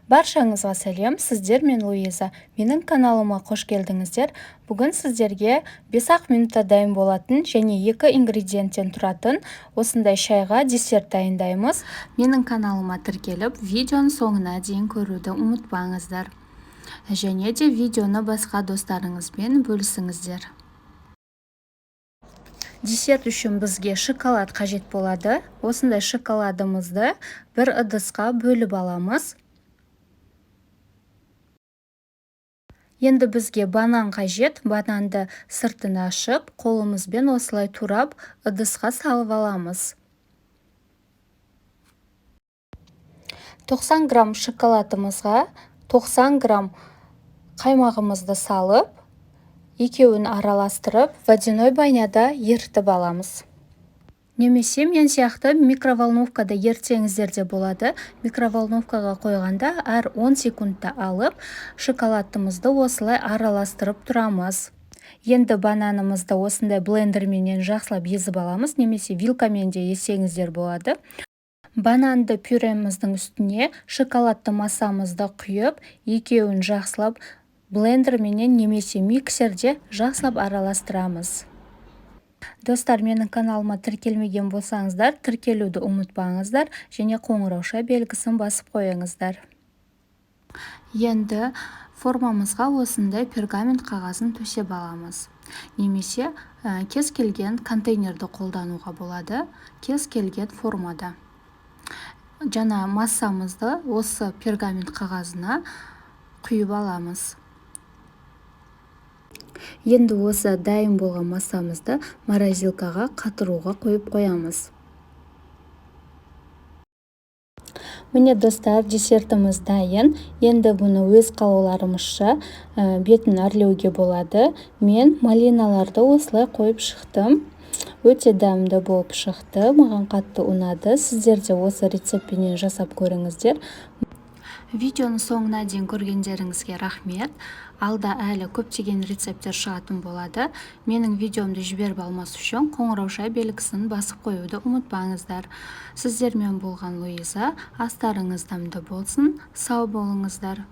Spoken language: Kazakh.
Баршаңызға сәлем, сіздер мен Луиза. Менің каналыма қош келдіңіздер. Бүгін сіздерге 5-ақ минутта дайын болатын және 2 ингредиенттен тұратын осындай шайға десерт дайындаймыз. Менің каналыма тіркеліп, видеоның соңына дейін көруді ұмытпаңыздар. Және де видеоны басқа достарыңызбен бөлісіңіздер. Десерт үшін бізге шоколад қажет болады. Осындай шоколадымызды бір ыдысқа бөліп аламыз. Енді бізге банан қажет. Бананды сыртын ашып, қолымызбен осылай турап, ыдысқа салып аламыз. 90 грамм шоколадымызға 90 грамм қаймағымызды салып, екеуін араластырып, водяной баняда ерітіп аламыз. Немесе мен сияқты микроволновкада ерітсеңіздер де болады. Микроволновкаға қойғанда әр 10 секундта алып, шоколадымызды осылай араластырып тұрамыз. Енді бананымызды осындай блендерменен жақсылап езіп аламыз, немесе вилкамен де езсеңіздер болады. Бананды пюреміздің үстіне шоколадты массамызды құйып, екеуін жақсылап блендерменен немесе миксерде жақсылап араластырамыз. Достар, менің каналыма тіркелмеген болсаңыздар, тіркелуді ұмытпаңыздар және қоңырауша белгісін басып қойыңыздар. Енді формамызға осындай пергамент қағазын төсеп аламыз. Немесе кез келген контейнерді қолдануға болады, кез келген формада. Жаңа массамызды осы пергамент қағазына құйып аламыз. Енді осы дайын болған массамызды морозилкаға қатыруға қойып қоямыз. Міне достар, десертіміз дайын. Енді бұны өз қалауларымызша бетін әрлеуге болады. Мен малиналарды осылай қойып шықтым. Өте дәмді болып шықты, маған қатты ұнады. Сіздер де осы рецептпенен жасап көріңіздер. Видеоның соңына дейін көргендеріңізге рахмет. Алда әлі көптеген рецепттер шығатын болады. Менің видеомды жіберіп алмас үшін қоңырауша белгісін басып қоюды ұмытпаңыздар. Сіздермен болған Луиза. Астарыңыз дәмді болсын. Сау болыңыздар.